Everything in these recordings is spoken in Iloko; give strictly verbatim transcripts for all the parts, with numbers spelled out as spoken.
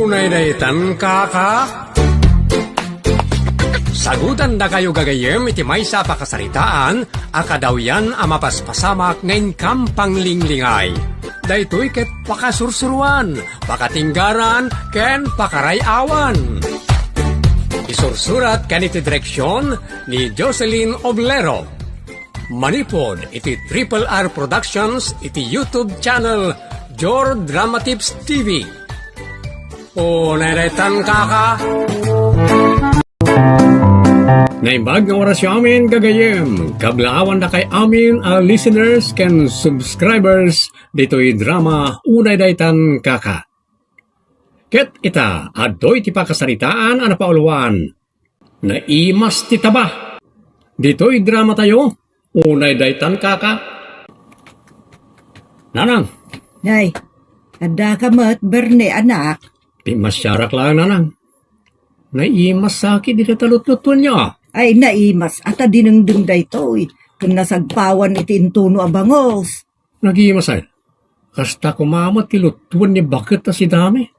Unay daytan, kaka? Sagutandakayo gagayyem iti maysa a pakasaritaan a kadawyan a mapaspasamak nga inkam panglinglingay. Daytoy ket pakasursuruan, pakatinggaran, ken pakaray-awan. Isursurat ken iti direksyon ni Jocelyn Oblero. Manipud iti Triple R Productions iti YouTube channel Jor Drama Tips T V. Unay daytan, kaka? Naimbag nga orasyo amin, gagayyem. Kablaawandakay amin a listeners ken subscribers ditoy drama Unay daytan, kaka. Ket ita, adtoy ti pakasaritaan a napauluan. Naimas ti taba. Ditoy drama tayo, unay daytan, kaka. Nanang. Nay, addaka met, Berne, anak. Pimmassiarak laeng, nanang. Naimas saki dita talutlutuenyo. Ay, naimas, ata dinengdeng daytoy. Ken nasagpawan iti intuno a bangos. Nagimasay. Kasta koma met ti lutuen ni baket a sidami.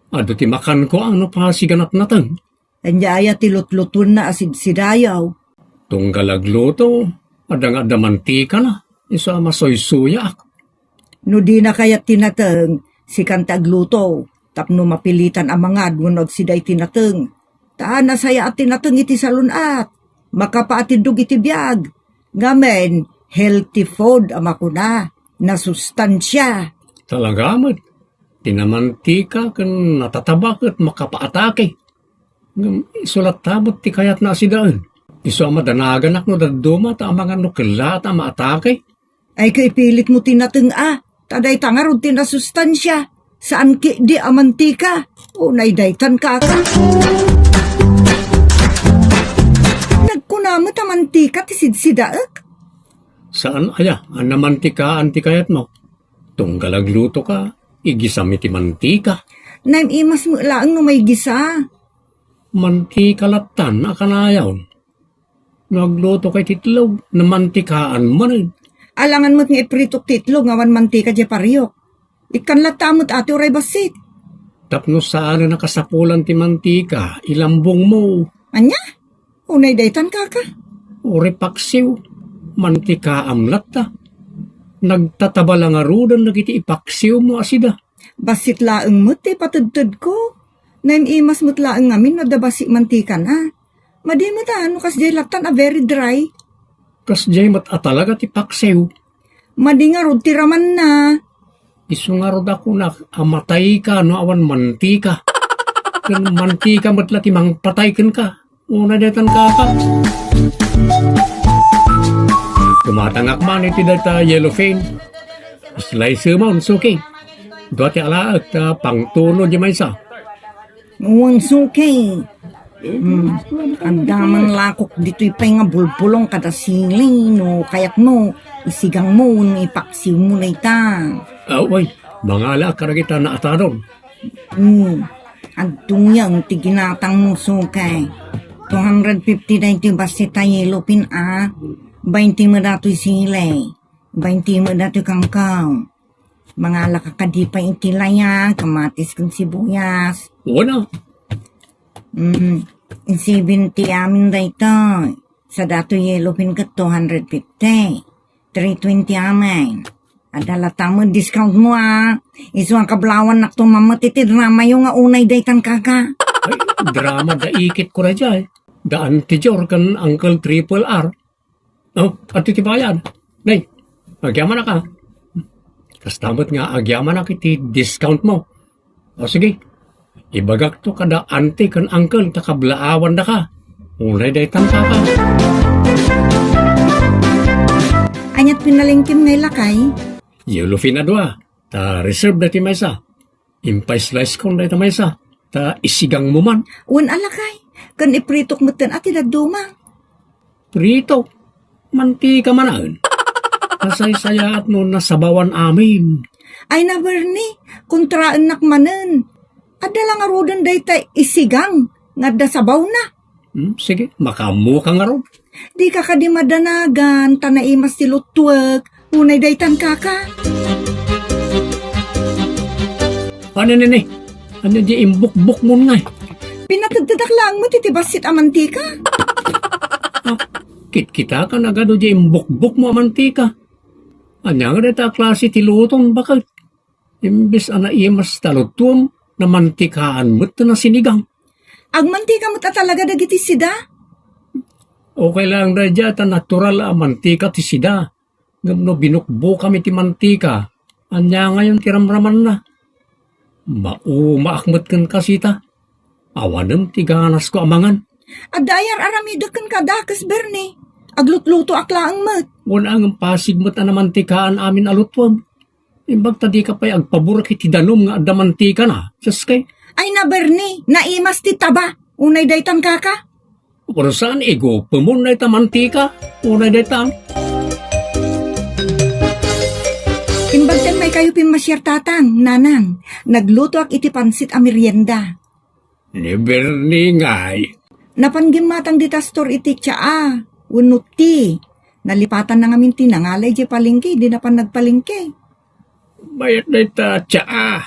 Adu ti makanko a no pasiganatnateng. Ania aya ti lutlutuenna a sidsidayaw? Tunggal agluto, adda nga adda mantikana, isu a masuysuyaak. No dina kayat ti nateng, sikan ti agluto, tapno mapilitan a mangad wenno agsida iti nateng. Ta nasayaat ti nateng iti salun-at, makapaatiddog iti biag. Ngamin, healthy food a makuna, nasustansia. Talaga met, ti namantika ken natataba ket makapaatake. Ngem isu latta met ti kayatna a sidaen. Isu a madanaganak no dadduma ta amangan no kellaat a maatake. Ay, ket ipilitmo ti nateng a, ta dayta ngarud ti nasustansia. Saan ketdi a mantika. Unay daytan, kaka. Nagkuna met a mantika ti sidsidaek. Saan aya a namantikaan ti kayatmo? Tunggal aglutoka, igisam iti mantika. Naim-imas met laeng no maigisa. Mantika lattan a kanayon. No aglutoka iti itlog, namantikaan manen. Alangan met nga ipritok ti itlog nga awan mantika diay pariok. Ikkan latta met ati uray bassit. Tapno saanen a kasapulan ti mantika, ilambongmo. Ania? Unay daytan, kaka? Uray paksiw, mantikaam latta. Nagtataba la ngaruden dagiti ipaksiwmo a sida. Bassit laeng met ti ipatedtedko. Naim-imas met laeng ngamin no adda bassit mantikana. Madi met a, no kasdiay lattan a very dry. Kasdiay met a talaga ti paksiw. Madi ngarud ti ramanna. Isu ngarud a kunak a matayka no awan mantika. Ken mantika met la ti mangpatay kenka. Unay daytan, kaka. Tumatangak man iti dayta yellowfin. Slice-mon, suki. Dua ti alaek ta pangtuno diay maysa. Wen, suki. Hmm. Adda man lakok ditoy pay nga bulbulong kada sili no kayatmo, isigangmo wenno ipaksiwmo dayta. Ah, uy, mangalaak kadagita naatadon. Hmm. Agtuyeng ti ginatangmo, suki. Two hundred fifty daytoy bassit a yellowfin a. Baynte met datoy sili. Baynte met datoy kangkang. Mangalaka kadi pay iti laya, kamatis ken sibuyas. Wen a. Mm, seventy amin daytoy. Sa datoy yellowfin ket two hundred fifty. Three twenty amin. Adda latta met discountmo a. Isu a kablawannakto mammet iti dramayo nga unay daytan, kaka. Ay, drama da ikit ko daydiay. Da Auntie Jor ken Uncle Triple R. Oh, adtoy ti bayad. Nay, agyamanak a. Kasta met nga agyamanak iti discountmo. O sige, ibagakto kada auntie ken uncle ta kablaawandaka. Unay daytan, kaka. Aniat pinalengkem ngay, lakay? Yellowfin a dua, ta reserve daytoy maysa. Impay-slice-kon dayta maysa, ta isigangmo man. Wen a, lakay, ken ipritok metten a ti dadduma. Prito? Mantika manen. Nasaysayaat no nasabawan amin. Ay na, Bernie, kontraennak manen. Adda la ngaruden dayta isigang nga adda sabawna. Hmm, sige, makaammoka ngarud. Dika kadi madanagan, ta naimas ti luttuek. Unay daytan, kaka. Ano nini? Ania diay imbukbokmon ngay? Pinatedtedak laeng met iti bassit a mantika. Ah, kitkitaka nagadu diay imbukbokmo a mantika. Ania nga dayta a klase ti lutom, baket? Imbes a naimas ta lutom, namantikaan met ta nasinigang. Agmantika met a talaga dagiti sida? Okay lang daydiay ta natural a mantika ti sida. Ngem no binukbokam iti mantika, ania ngayon ti ramramanna? Maumaak met ken kasita. Awanem ti ganasko a mangan. Adda ayar aramidek ken kadakes, Bernie. Aglutlutoak laeng met. Wen a ngem pasig met a namantikaan amin a lutuem. Imbag ta dika pay agpaburak iti danum nga adda mantikana, Diyos kay. Ay na, Bernie, naimas ti taba. Unay daytan, kaka. Wen saan, igupemon dayta mantika. Unay daytan. Imbag ten may kayo pimmasiar, tatang, nanang. Naglutoak iti pansit a merienda. Ni Bernie ngay. Napan gimmatang dita store iti tsaa, wenno ti. Nalipatanna ngamin ti nangalay diay palengke, idi napan nagpalengke. Bayat dayta tsaa.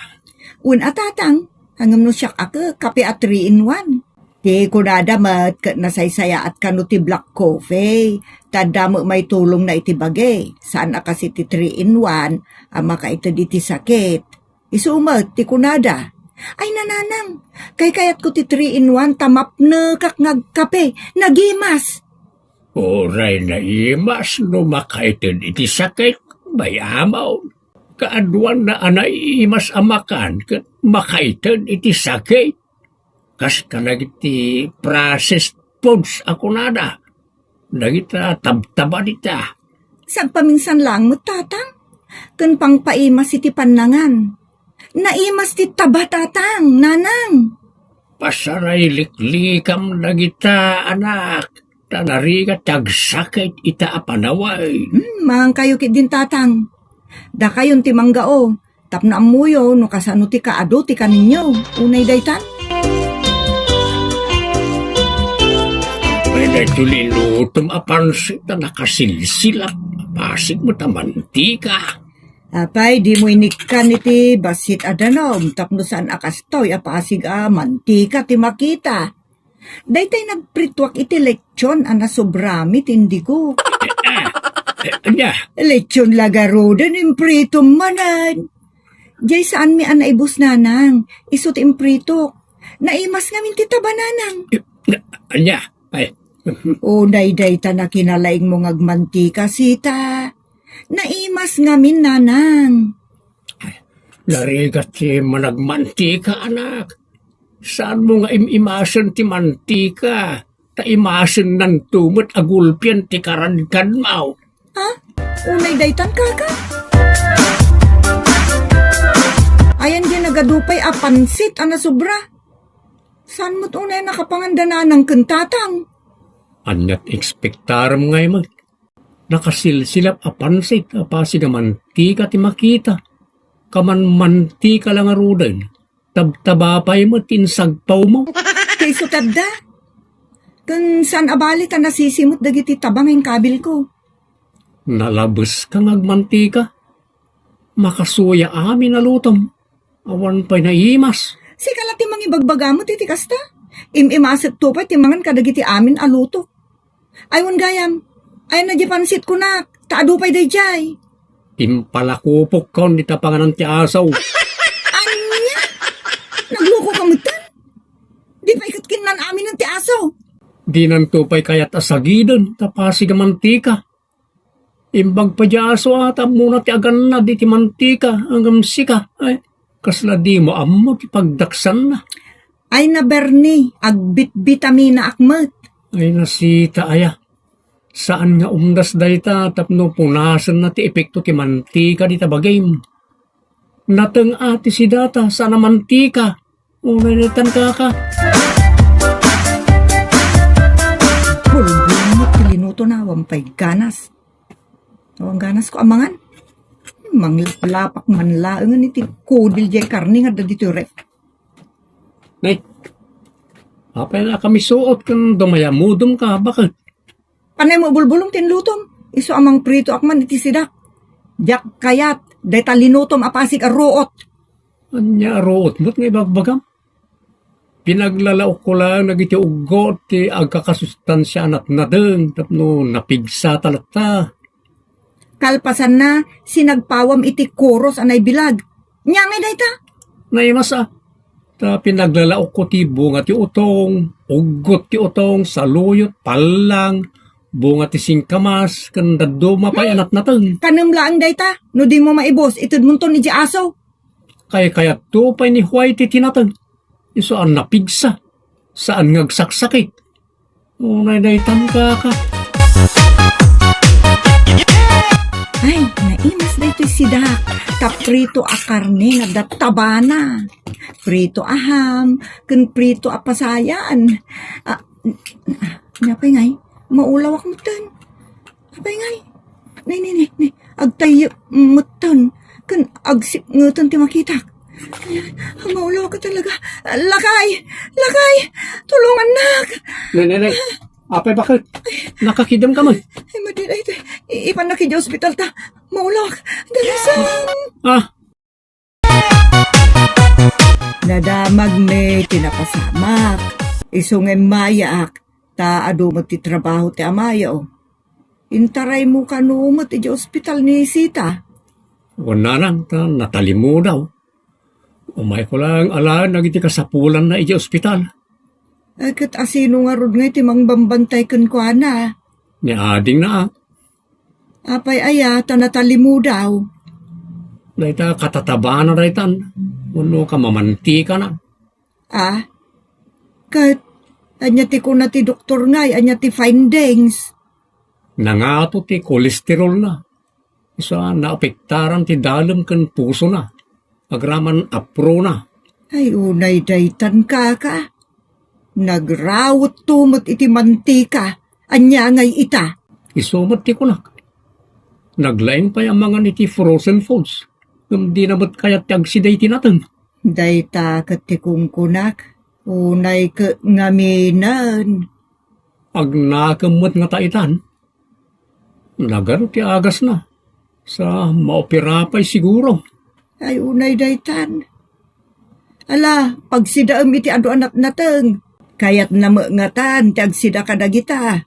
Wen a, tatang, ngem no siak a ke, kape a three in one. Ti kunada met ket nasaysayaat kano ti black coffee, ta adda met maitulongna iti bagi, saan a kas iti three in one a makaited iti sakit. Isu met ti kunada, "Ay, nanang, kaykayatko ti three in one ta mapnekak nga agkape, nagimas." Uray naimas no makaited iti sakit, bay-am. Kaaduanna a naimas a makan ket makaited iti sakit. Kas kadagiti processed foods a kunada, dagita tabtaba dita. Sagpaminsan laeng met, tatang, ken pangpaimas iti pannangan. Naimas ti taba, tatang, nanang. Pasarayliklikam dagita, anak, ta narigat ti agsakit ita a panaway. Hmm, mangankayo ketdin, tatang. Dakayon ti manggao. Tapno ammoyo no kasano ti kaadu ti kaninyo. Unay daytan? Ay, daytoy linutom a pansit a nakasilsilap. Pasig met a mantika. Apay, dimo inikkan iti bassit a danum tapno saan a kastoy a pasig a mantika ti makita. Daytay nagprituak iti lechon a nasobrami ti indigo. Ah, ah, ania? Lechon la garuden, impritom manen. Diay saanmi a naibus, nanang. Isu ti impritok. Naimas ngamin ti taba, nanang. Eh, na-, ania? Ay. Unay dayta a kinalaingmo nga agmantika, sita. Naimas ngamin, nanang. Narigat ti managmantika, anak. Saanmo nga im-imasen ti mantika, ta imasennanto met a gulpian ti karadkadmo. Ha? Unay daytan, kaka? Ayan diay nagadu pay a pansit a nasobra. Saan met unay a nakapangan da nanang ken tatang? Ania ti ekspektarem ngay met? Nakasilsilap a pansit a pasig a mantika ti makita. Kaman mantika la ngaruden, tabtaba pay met ti insagpawmo. Kayso ti adda. Ken saan a bali ta nasisimot dagiti taba nga inkabilko. Nalabeska nga agmantika. Makasuya amin a lutom. Awan pay naimas. Sika la ti mangibagbaga met iti kasta. Im-imasekto pay ti mangan kadagiti amin a lutok. Ay, wen gayam, ayanna diay pansit kunak, ta adu pay daydiay. Impalakupokkon dita panganan ti aso. Ania? Naglukoka metten? Di pay ket kinnan aminen ti aso. Dinanto pay kayat a sagiden ta pasig a mantika. Imbag pay diay aso a, ta ammona ti agannad iti mantika, ngem sika, ay, kasla dimo ammo ti pagdaksanna. Ay na, Bernie, agbitbitaminaak met. Ay na, sita aya. Saan nga umdas dayta tapno punasenna ti epekto ti mantika dita bagim. Nateng-a ti sidata, saan a mantika. Unay daytan, kaka. Bulbul met ti linutona, awan pay ganas. Awan ganasko a mangan. Manglaplapak man laengen iti kudil diay karne nga adda ditoy ref. Nay, apay la kami suot ken dumayamudemka, baket? Panay mo bulbulong ti inlutom. Isu a mangpritoak man iti sidak. Diak kayat dayta linutom a pasig a ruot. Ania a ruot met nga ibagbagam? Pinaglalaokko laeng dagiti uggot ti agkakasustansia a natnateng tapno napigsa ta latta. Kalpasanna, sinagpawam iti koros a naibilag. Ania ngay dayta? Naimas a. Ta pinaglalaokko ti bunga ti utong, uggot ti utong, saluyot, pallang, bunga ti singkamas, ken dadduma pay a natnateng. Kanem laeng dayta, no dimo maibus, itedmonton idiay aso. Kaykayatto pay ni Whitey ti nateng. Isu a napigsa. Saan nga agsaksakit. Unay daytan, kaka. Ay, naimas daytoy sidak. Ta prito a karne nga adda tabana. Prito a ham, ken prito a pasayan. Ah, n-, n-, napay ngay? Maulawak metten. Apay ngay? Nay, nay, nay, nay. Agtayyek metten. Ken agsipngeten ti makitak. Maulawak talaga. Lakay! Lakay! Tulongannak! Nay, nay, nay. Apay, baket? Nakakidem ka man. Ay, madi, ay, ay. I-, ipannak idiay ospital ta. Maulawak. Dalisan. Ah, Nadamagmi ti napasamak. Isu nga immayaak, ta adu met ti trabaho ti amayo. Intaraymo kano met idiay ospital ni Sita? Wen, nanang, ta natalimudaw. Umayko laeng alaen dagiti kasapulanna idiay ospital. Ay, ket asino ngarud ngay ti mangbambantay kenkuana? Ni adingna, a. Apay aya ta natalimudaw? Dayta katatabana daytan, wenno kamamantikana. Ah? Ket ania ti kuna ti doktor ngay, ania ti findings? Nangato ti kolesterolna. Isu a naapektaran ti dalem ken pusona. Agraman aprona. Ay, unay daytan, kaka. Nagrawetto met iti mantika. Ania ngay ita? Isu met ti kunak. Naglaing pay a mangan iti frozen foods. Ngem dina met kayat ti agsida iti nateng. Dayta ket ti kunkunak. Unay ket ngaminen. Agnakem met ngata itan. Nagadu ti agasna. Sa maopera pay siguro. Ay, unay daytan. Ala, pagsidaem iti adu a natnateng. Kayatna met ngatan ti agsida kadagita.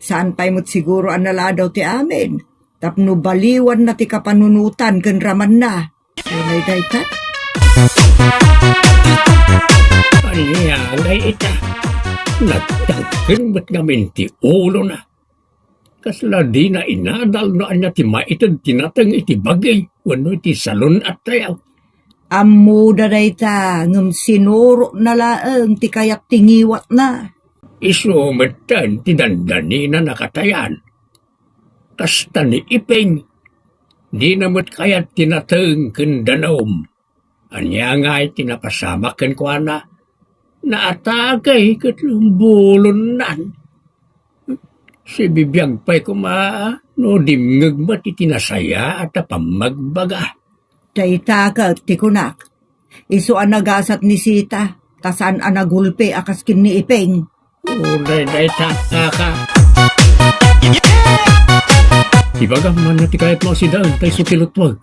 Saan pay met siguro a naladaw ti amin. Tapno baliwanna ti kapanunotan ken ramanna. Unay dayta? Ania ngay ita? Nagdaggen met ngamin ti ulona. Kasla dina inadal no ania ti maited ti nateng iti bagi wenno iti salun-at tayaw. Ammoda dayta, ngem sinurotna laeng ti kayat ti ngiwatna. Isu metten ti dandaninana katayan. Kasta ni Iping, dina met kayat ti nateng ken danum. Ania ngay ti napasamak kenkuana? Naatake ket bulonnan. Sibibiag pay koma no dimngeg met iti nasayaat a pammagbaga. Dayta ket ti kunak. Isu a nagasat ni Sita, ta saan a nagulpi a kas ken ni Iping. Uray dayta, kaka. Ibagam man nga ti kayatmo a sidaen, ta isu ti lutwag.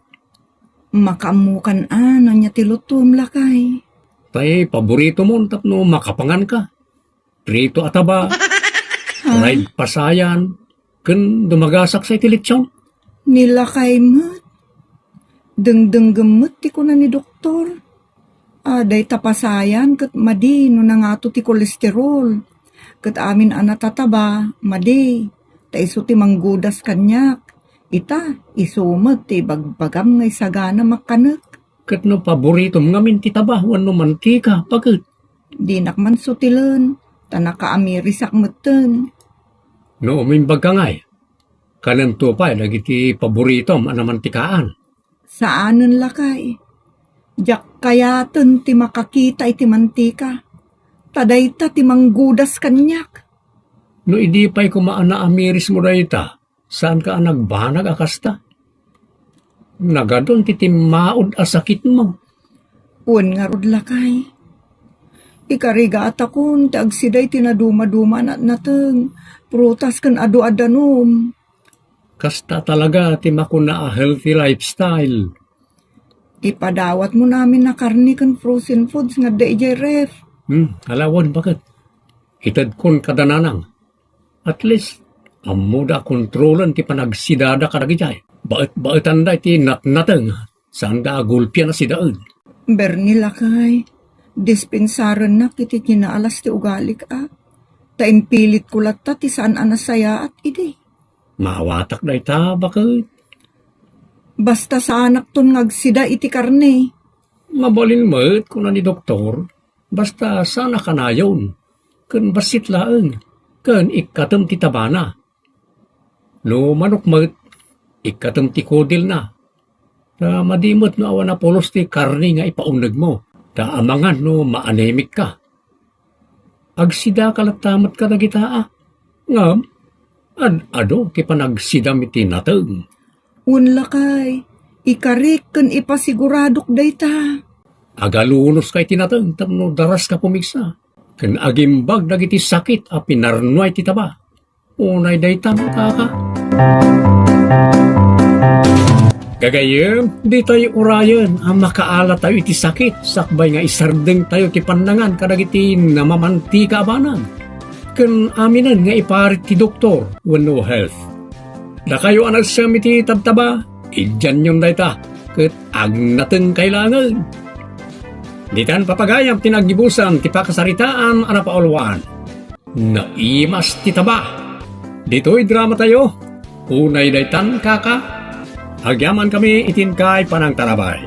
Makaammokan a, no ania ti lutom, lakay? Tay paboritom tapno makapanganka. Prito a taba, Ha? Fried pasayan, ken dumagasak sa iti lechon. Ni lakay met. Dengdenggem met ti kuna ni doktor. A, dayta pasayan ket madi no nangato ti kolesterol. Ket amin a natataba, madi. Ta isu ti manggudas kaniak. Ita, isu met ti ibagbagam nga isagana makkanek. Ket no paboritom ngamin ti taba wenno mantika, baket? Dinak man sutilen, ta nakaamirisak metten. No umimbag ka ngay, kanemto pay dagiti paboritom a namantikaan. Saanen, lakay. Diak kayaten ti makakita iti mantika, ta dayta ti manggudas kaniak. No idi pay koma a naamirismo dayta, saanka a nagbanag a kasta? Nagadun ti timmaud a sakitmo. Wen ngarud, lakay. Ikarigatakon ti agsida iti nadumaduma a natnateng, prutas ken adu a danum. Kasta talaga ti makuna a healthy lifestyle. Ipadawatmon amin a karne ken frozen foods nga adda idiay ref. Hmm, alawen baket. Itedkon kada nanang. At least, ammoda a kontrolen ti panagsidada kadagijay. Baet-baetanda iti natnateng, saanda a gulpian a sidaen. Bernie, lakay, dispensarennak iti kinaalas ti ugalik, a. Ta impilitko latta ti saan a nasayaat idi. Maawatak dayta, baket. Basta saanakton nga agsida iti karne. Mabalin met, kuna ni doktor, basta saan a kanayon, ken bassit laeng, ken ikkatem ti tabana. No manok met, ikkatem ti kudilna. Ta madi met no awan a pulos ti karne nga ipaunegmo, ta amangan no maanemikka. Agsidaka latta met kadagita, a. Ngem, ad-adu ti panagsidam iti nateng. Wen, lakay, ikarik ken ipasiguradok dayta. Agalunoska iti nateng tapno daraska pumigsa, ken agimbag dagiti sakit a pinarnua iti taba. Unay dayta, kaka. Gagayyem, ditoy urayen a makaalatayo iti sakit sakbay nga isardengtayo ti pannangan kadagiti namamantika a banag. Ken aminen nga iparit ti doktor wenno health. Dakayo a nagsem iti tabtaba, idianyon dayta, ket agnatengkay laengen. Ditan papagayam ti naggibusan ti pakasaritaan a napauluan. Naimas ti taba. Ditoy dramatayo, unay daytan, kaka. Agyamankami iti inkay panangtarabay.